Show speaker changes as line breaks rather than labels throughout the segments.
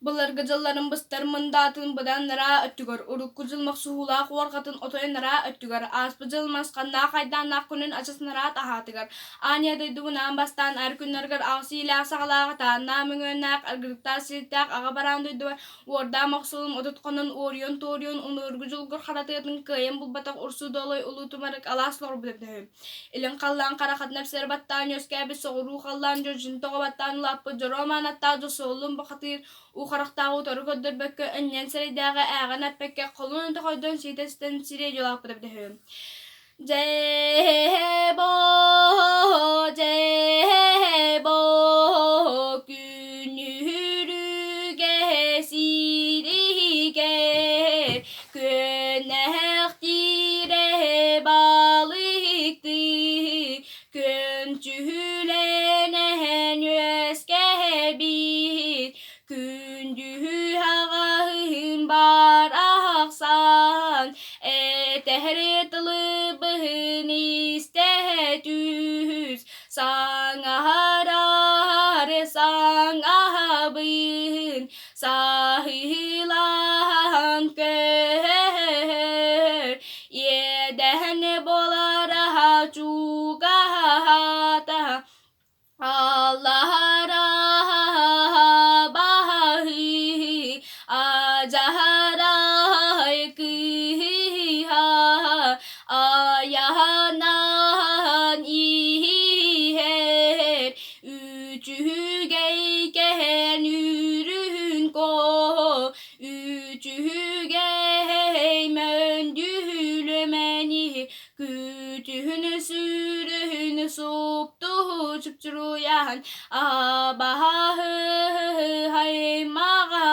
Былыргы дьылларын быстар мындаатын быдан ынараа өттүгэр, урукку дьыл мохсуһуулаах уорҕатын отой ынараа өттүгэр, ааспыт дьыл масханнаах айдааннаах күнүн адьас ынараа таһаатыгар, аан ийэ дойдубун аан бастаан аар күннэргэр аҕыс иилээх-саҕалаах атааннаах мөҥүөннээх аргырыктаах сирдээх аҕа бараан дойдубар уордаах мохсуолум 30 хонон уоруйан-туоруйан унуоргу дьулгур хара тыатын кыайан булбатах урсуу дуолай улуу тумарык алаас олорбут эбитэ үһү. Илин халлаан харахатын эпсэри баттаан үөскээбит соҕуруу халлаан дьордьун тоҕо баттаан улааппыт дьоруо амаанаттаах дьосуоллун бухатыыр уу харахтааҕы утары көрдөрбөккө өнньүөн сирэйдээҕи ээҕин эппэккэ холун өтөхөйдөн сиитэ ситэн сириэ дьолооппут эбитэ үһү. Дьээ-боо, дьээ-боо, күнүһүрүгэ сиригэ Күөнэхтиирэ балыктыы, күөнчүһүлэнэһэн үөскэбит, күндүһү аҕаһын бар ахсан, этэһэр тылы быһын истэ түс, саҥаһарар саҥаһабын, Саһыылаан көһөр, иэдэһэн буолара чугаһата, Аллаһара баһыы, адьаһарай кыыһа, айаһанан иһэр, Үчүгэй кэһэн үрүһүн коо, үчүгэй мөндүлүмэни, күтүһүн сүрүһүн суптуһу чупчуруйан, абаһы аймаҕа,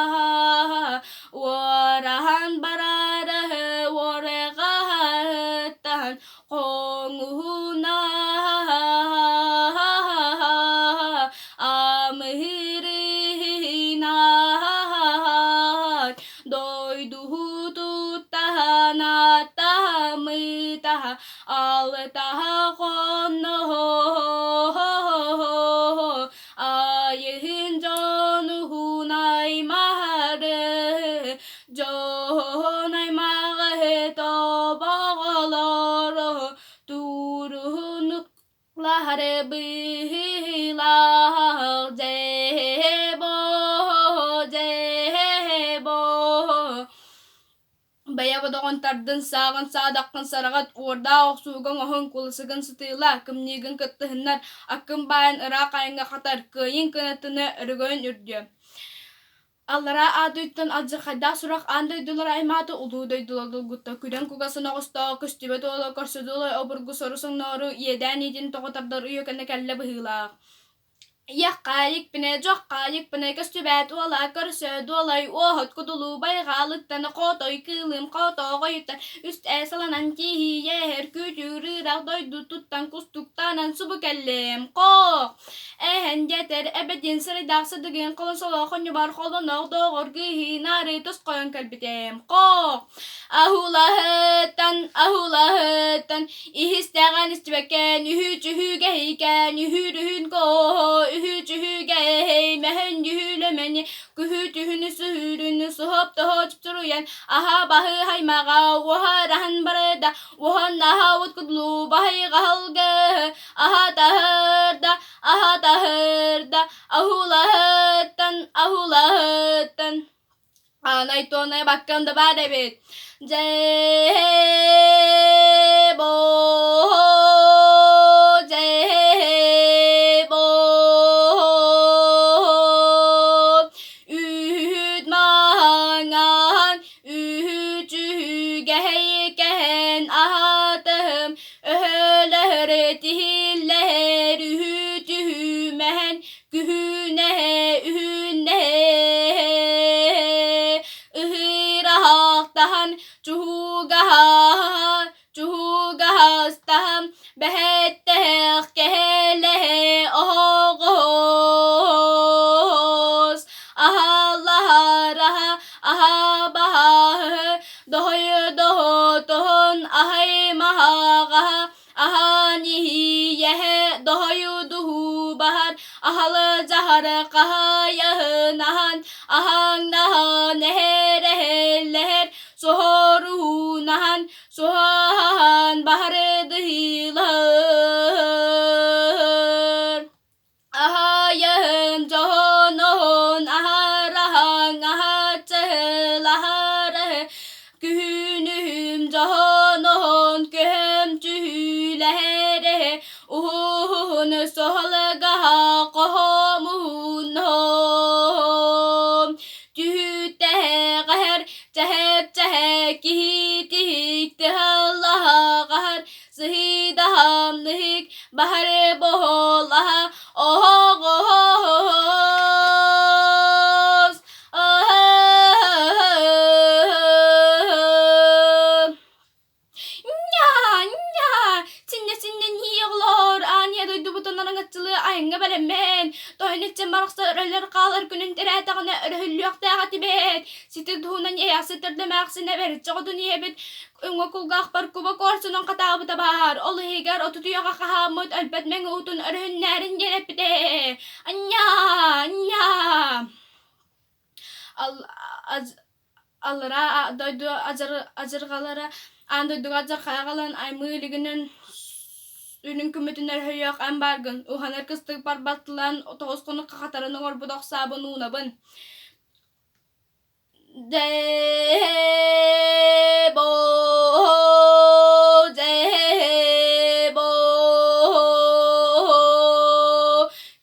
уораһан барарыһы уорҕаһыттан Хоҥуһуна амыһырыһына дойдуһутуттаһан аттаһаммытаһа алтаһа хонноһо айыһын дьонуһун аймаһары Дьоһун аймаҕы тобоҕолоро туруһунуклаһары быһыылаах дьэһэ-боо дьэһэ-боо Бэйэ бодоҕун тардын, сааҕын саадаххын сараҕат, уордаах охсууга оҥоһун, кулусугун сытыыла, кымньыыгын кыттыһыннар, аккын баайан ыраах айаҥҥа хатар, кыайыҥ кынатына өрөгөйүн үрдүө. Аллараа аатыттан алдьархайдаах сурах аан дойдулары аймаата, улуу дойдулар долгутта, күдэн кугас оноҕостоох, көстүбэт уола көрсө дуолай обургу сору соҥноору иэдээн иитин тоҕо тардар үйэ кэннэ кэллэ быһыылаах. Иэххаайыкпына, дьоххаайыкпына көстүбэт уола көрсө дуолай уоһут кудулуу байҕалыттан хотой кыылым хотоҕойуттан үс ээ саланан тиийэр күтүр ыраах дойду туттан кустуктанан субу кэллим хоох Эһэн диэтэр эбэтин сырайдаах сыдыгын холонсолоох хонньубар холоноох доҕор гыһынаары тосхойон кэлбитим. Хоох! Аһуулаһыттан, аһуулаһыттан, иһистэҕин истибэккэн, үһү-чүһүгэһикэн, үһүрүһүн кооһо, үһү-чүһүгэһэй, мэһэн дьүһүлэмэни, күһү-түһүнү сүһүрүнү суһоптоһо чупчуруйан, аһа баһы хаймаҕа, уоһараһан барыда, уоһаннаһа уткудлуу баһыйҕаһылгы, Аһатаһырда, аһатаһырда, аһуулаһыттан, аһуулаһыттан. Аанай туонай баккан да баар эбит. Дьээ-боо, дьээ-боо, үүт маҥан, үүчүгэһэй кэһэн аһатыһым, Өһөлөһөр тиһиллэһэр үһү-түһүмэһэн күһүнэһэ үһүннэһэ ыһыыраһахтаһан чуһугаһа чуһугаһастаһан бэһэттэһэх кэһэлэһэ оһоҕоһос аһалаһараһа аһабаһаһы Доһойу-доһо-тоһун аһай-маһаҕаһа, аһаан иһийэһэ, доһойу-дуһуу баһар, Аһалы дьаһары хаһайаһын аһан аһаҥнаһан эһэр-эһэллэһэр соһоруһунаһан суһаһаһан баһырдыһыылаһар. Аһайаһын дьоһун-оһун аһараһаҥ аһаччыһылаһарыһы күһүнүһүм дьоһун-оһун күһөм түһүүлэһэриһи уһуһун соһулугаһа хоһомуһунһом түһүтэһэҕэһэр чэһэп-чэһэ киһи тиһик тыһаллаһаҕаһар сыһыыдаһамныһык баһары боһолаһа оһоҕоһоһос Ньаа, ньаа, синньэ-синньэ ньии оҕолоор, аанньа дойдубутун араҥаччылыы айаҥҥа бэлэммээн, тойон иччим барахсан өрөлөр хаалар күнүн тирээтэҕинэ өрөһүллүөхтээх этибит. Сити туһунан иэйэхсит төрдө эмээхсинэ бэриччэ хотун ийэбит уҥа кулгаахпар куба куорсунун хатаабыта баар, ол иһигэр 30 үйэҕэ хаһааммыт өлбөт мэҥэ уутун өрөһүннээрин диэн эппитэ. Анньаа, анньаа. Аллараа дойду адьырҕалара аан дойдуга алдьархайы аҕалан аймыы илигинэн үрүҥ күммүтүн өрүһүйүөх эн бааргын, уһанар кыстык барбаттылаан тоҕус хонукка хатаран оҥорбут ох саабын уунабын. Дьээ-боо, дьээ-боо,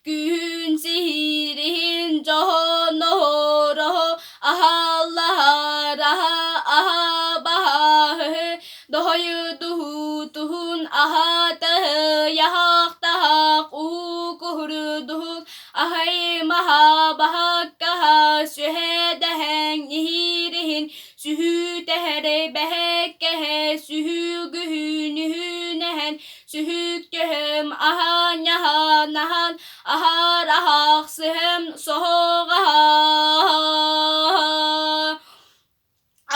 күн сиһириһин дьоһоноһороһо аһаллаһараһа аһабаһаһы доһойудуһутуһун аһатаһыйаһахтаһах уу-куһурудуһук аһай-маһа-баһаккаһа сүһэдэһэҥ иһиириһин сүһүүтэһэри бэһэккэһэ сүһүүгүһүүнүһүүнэһэн сүһүүктөһөм аһаанньаһаанаһан аһаар аһаахсыһым соһоҕаһа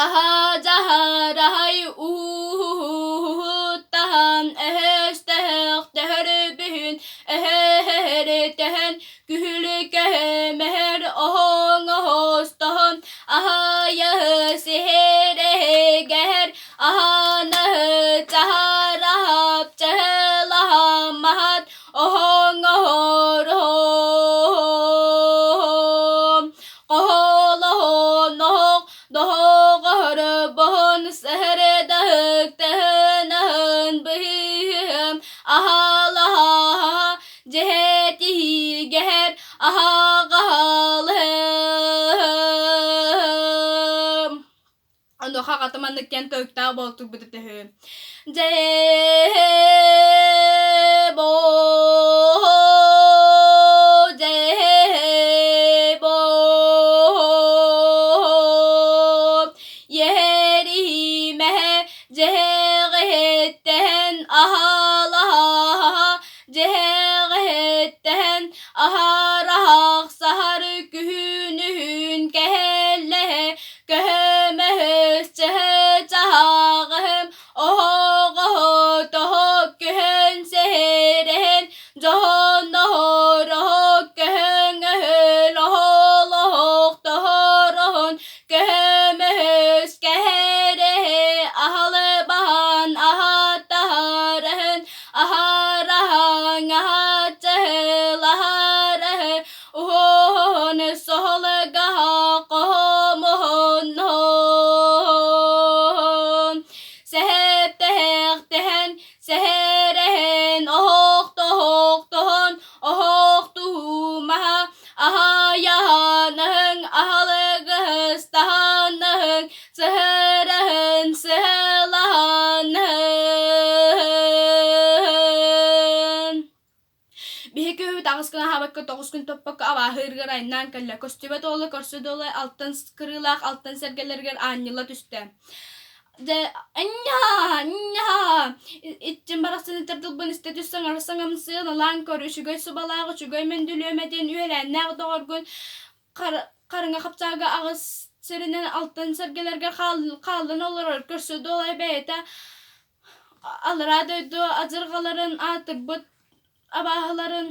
Аһа-дьаһараһай ууһуһуттаһан өһөс-төһөх төһөрүбүһүн өһөһөрүтөһөн күһүлүкөһөмөһөр оһоҥ-оһостоһон аһайаһы сиһирэһигэһэр аһанаһы чаһараһап чаһылаһамаһат оһоҥ-оһорһом хоһолоһон Доһоҕоһоробоһун сэһэрэдаһык-таһынаһын быһыыһым аһалаһа дьэһэтиһигэһэр аһаҕаһалыһым. Онуоха аҕата маннык диэн тойуктаах буолтурбут үтүһү. Дьээ-боо, дьээ-боо, иэһэриһимэһэ, дьэһэҕиһиттэһэн аһалаһаһа, дьэһэҕиһиттэһэн аһараһахсаһар күһүнүһүн кэһэллэһэ, көһөмөһөс чаһы-чаһаҕаһым Оһоҕоһо-тоһо көһөн сэһэрэһэн, дьоһонноһороһо көһөҥөһөл оһолоһох-тоһороһон, көһөмөһөс кэһэрэһэ аһалыбаһан аһаттаһараһын, аһараһаҥ аһаччаһылаһараһы, уһуһун соһулугаһа хоһомуһуннуһун. Сэһэптэһэхтэһэн, сэһэрэһэн, оһохтоһохтоһон, оһохтуһумаһа, аһайаһанаһыҥ, аһалыгыһыстаһанаһыҥ, сыһыраһын, сыһылаһанаһын. Биһиги үһүбүт аҕыс күн аһаабакка, тоҕус күн топпокко абааһы ыырыгар айаннаан кэллэ. Көстүбэт уола көрсө дуолай алтан кырыылаах алтан сэргэлэригэр аанньала түстэ. Дьэ, анньаа, анньаа, иччим барахсан этэр тылбын истэ түс саҥара саҥамсыан, ылаан көр, үчүгэй субалаах, үчүгэй мөндүлүөмэ диэн үөлээннээх доҕоргун харыҥа хапчаага аҕыс сиринэн алтан сэргэлэргэ хааллан олорор, көрсө дуолай бэйэтэ Аллараа дойду адьырҕаларын аатырбыт абааһыларын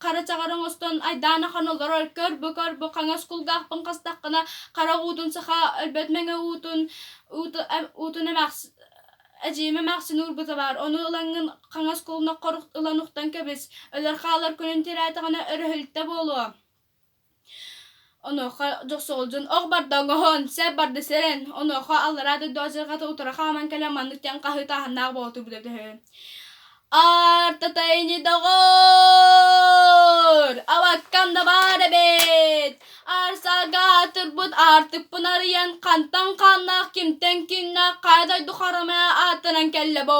хара чаҕар оҥостон айдаан ахан олорор, көр бу көр бу хаҥас кулгаахпын хастаххына харах уутун саха өлбөт мэҥэ уутун уутун эдьиийим эмээхсин уурбута баар, ону ылаҥҥын хаҥас кулунаххар ылан ухтан кэбис, өлөр хаалар күнүн тирээтэҕинэ өрүһүлтэ буолуо. Онуоха дьохсоҕолдьун ох барда оҥоһон, сэп барда сэрэн, онуоха аллараа дойду адьырҕата утары хааман кэлэн маннык диэн хаһыытааһыннаах буола турбута үһү. Аартатайни доҕоор! Абаккам да баар эбит! Арсаага аатырбыт аартыкпын арыйан хантан хааннаах кимтэн киҥнээх хайа дойду харамайа ааттанан кэллэ бу?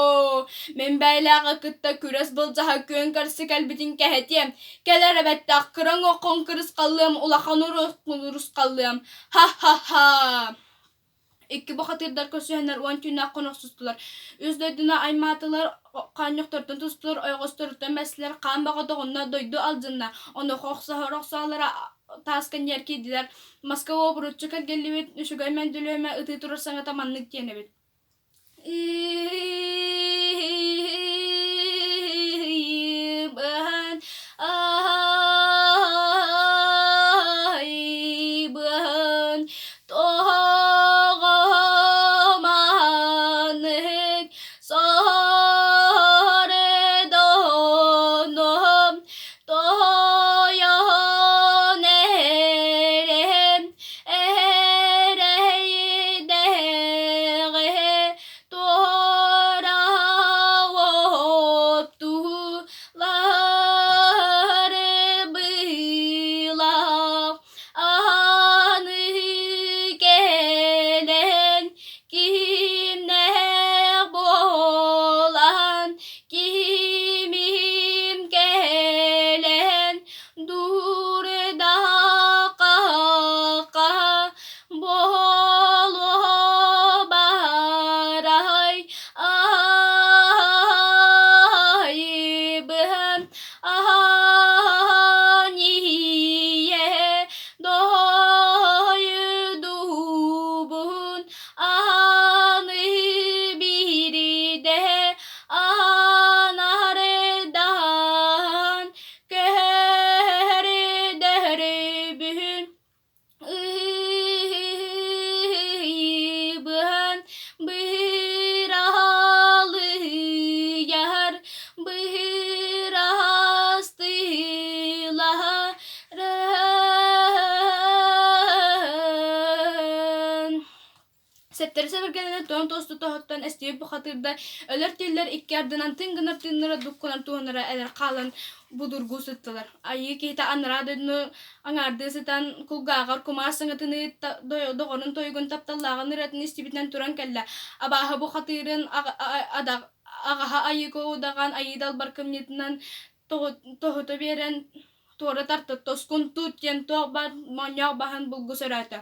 Мин бэйэлээҕи кытта күрэс былдьаһа күөн көрсө кэлбитин кэһэтиэм, кэлэр эбэттэх кыраҥ оккун кырысхаллыам, улахан урусхаллыам. Ха-ха-ха! Икки бухатыырдар көрсүһэннэр уон түүннээх хонохсустулар, үс дойдуну аймаатылар, хоонньохтортон тустулар, ойоҕосторуттан бэстилэр, хаан баҕа тоҕунна, дойду алдьанна, онуоха охсоһор охсоолоро тааска ньиэр киирдилэр. Маска уобуруччу кэргиллибит үчүгэй мэндүлүөмэ ытыы турар саҥата маннык диэн эбит Айбын тоҕоманык сордоном тойон эрэм эрэйдэҕэ туора оттуулар быылах аны кэлэн кимнээх буолан кимим кэлэн Дуурдаха буолуо баарай айбыһан ахан ийэ дойдубун аны биирдэ анардаан Көһөрдөһөрүбүн ыйбыһан быраалыйар бырастыылаһарын Сэптэрэ сэбиргэлэнэн тоҥ туосту тоһуттан эстибит бухатыырдар өлөр-тиллэр икки ардынан тыын гынар тыыннара дуккунан туһанара элэр хаалан будургуу сыттылар. Айыы киһитэ анараа дойдуну аҥаардыы сытан кулгааҕар кумаар саҥатыныы доҕорун тойугун тапталлааҕын ырыатын истибитинэн туран кэллэ. Абааһы бухатыырын аҕаһа айыыга удаҕан айыы далбар кымньыытынан тоһута биэрэн туора тарта, тоскун тут диэн туох баар моонньоох баһын булгу сөрөөтө.